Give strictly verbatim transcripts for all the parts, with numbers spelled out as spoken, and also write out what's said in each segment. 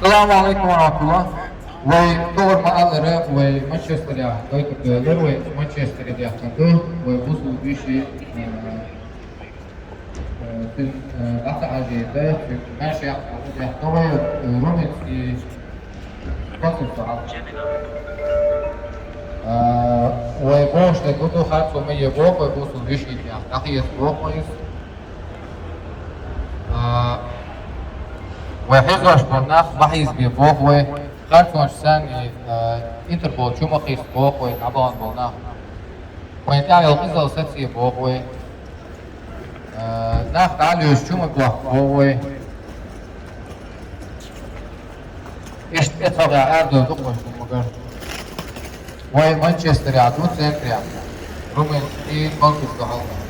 Салам алейкум ва рахматуллах. Вай тохар ма аллара, вай Манчестере гойтур дагар, вай Манчестере дехтан ду, вай бусул биши, э, э, тин, э, ата ажида, тин маша яхта дехта вай, э, румынский консульство. Э, вай бошта гуду харцу ма е бок, вай бусул биши дехта, нахиес бок вай. А, вай хьизош бо нах, бахьиз бе бох вай, харцонч сани, а, Интерпол чума хист бох вай, абалан бол нах. Вай тяйол хизал саци бох вай. А, нах далюш чума бох бох вай. Ишт эцога ардо дукваш бумагар. Вай Манчестере аду центре. Румын и консульство халка.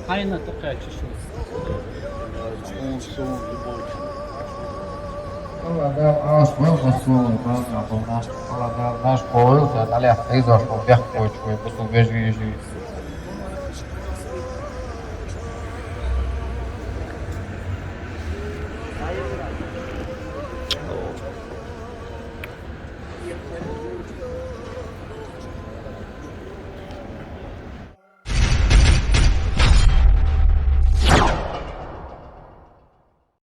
Хьайна тукхаччи шуна. Алла Дала аш вал расул, Алла Дала наш, Алла Дала наш койл, Алла хизош бо бех койч кой, бусул вежи вежи.